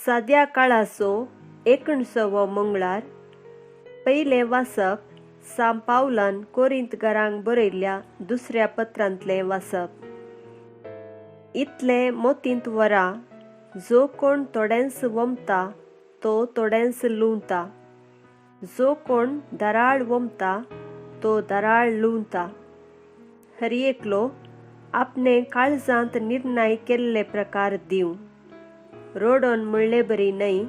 साद्या काळाचो 19वो मंगळार पयलें वाचप सांव पावलान कोरिंतकारांक बरयल्ल्या दुसऱ्या पत्रांतलें वाचप. इतलें मोतींत वरा, जो कोण थोडेंच वमता तो थोडेंच लुंवता, जो कोण दराळ वमता तो दराळ लुंवता. हर एकलो आपणे काळजांत निर्णय केल्ले प्रकार दिवं, रोडोन म्हणले बरी न्हय,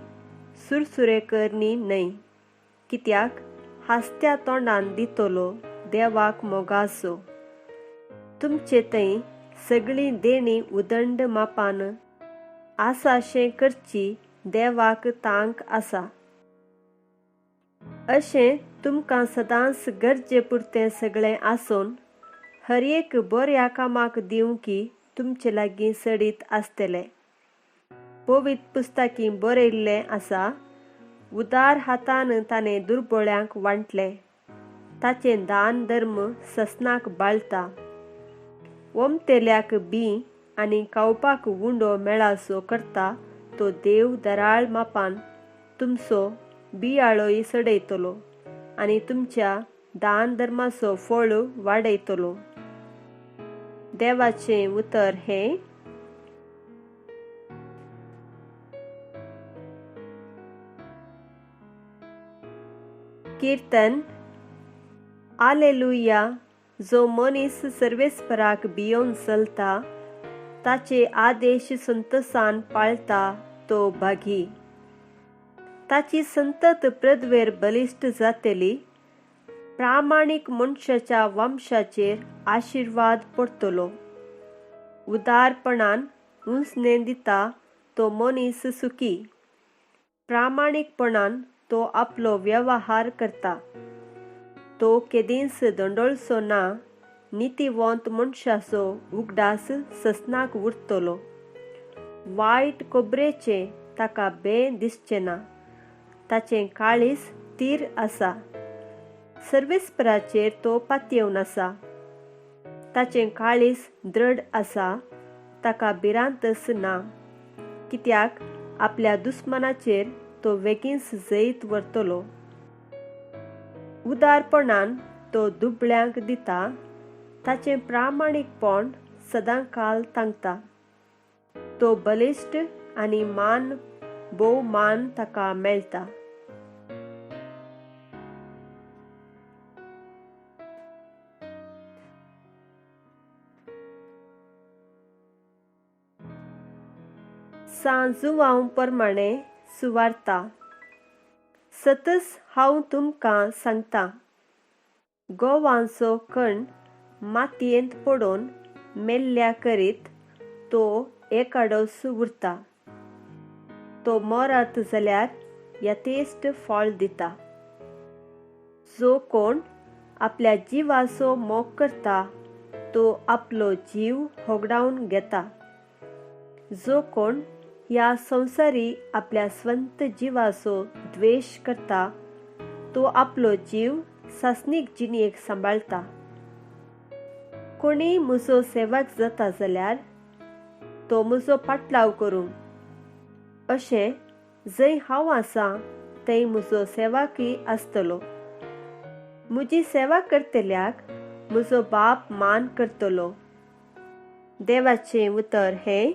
सुरसुरे करणी न्हय, कित्याक हासत्या तोंडान दितलो देवाक मोगासो. तुमचे थंय सगळीं देणी उदंड मापान आसाशें करची देवाक तांक आसा. अशें तुमकां सदांच गरजे पुरतें सगळें आसून हर एक बऱ्या कामाक दिवं की तुमचे लागीं सडीत आसतले. पवित्र पुस्तकी बरयल्लें आसा, उदार हातान ताणें दुर्बळ्यांक वांटलें, ताचें दान धर्म ससनाक बाळता. ओमतेल्याक बी आनी खावपाक उंडो मेळासो करता तो देव दराळ मापान तुमचो बियाळोय सडयतलो आनी तुमच्या दान धर्माचो फळ वाडयतलो. देवाचें उतर हें. कीर्तन. आलेलुया. जो मनीस सर्वेस्पराक भियोवन चलता, ताचे आदेश संतोसान पाळता तो भागी. ताची संतत पृथ्वेर बलिश्ट जातली, प्रामाणीक मनशाच्या वंशाचेर आशिर्वाद पडटलो. उदारपणान उंचणे दिता तो मनीस सुखी, प्रामाणीकपणान तो आपलो व्यवहार करता. तो केदींच दंडोळचो ना, नितीवंत मनशाचो उगडास ससनाक उरतलो. वायट कोबरेचें ताका बें दिसचें ना, ताचें काळीज तीर आसा. सर्वेस्पराचेर तो पातयेवन आसा, ताचें काळीज दृढ आसा, ताका भिरांतच ना, कित्याक आपल्या दुस्मानाचेर तो वेगींच जैत व्हरतलो. उदारपणान तो दुबळ्यांक दिता, ताचें प्रामाणीकपण सदांकाल तांकता. तो बलिश्ट आनी मान भोवमान ताका मेळटा. सांव जुवांव प्रमाणें सुवार्ता. सतच हांव तुमकां सांगता, गोवांचो कण मातयेंत पडून मेल्ल्या करीत तो एकाडोस उरता. तो मरत जाल्यार यथेश्ट फळ दिता. जो कोण आपल्या जिवाचो मोग करता तो आपलो जीव होगडावन घेता. जो कोण ह्या संवसारी आपल्या स्वंत जिवाचो द्वेश करता तो आपलो जीव सासणीक जिणेक सांबाळटा. कोणीय म्हजो सेवक जाता जाल्यार तो म्हजो पाटलाव करूं, अशें जंय हांव आसा थंय म्हजो सेवकय आसतलो. म्हजी सेवा करतल्याक म्हजो बाप मान करतलो. देवाचें उतर हें.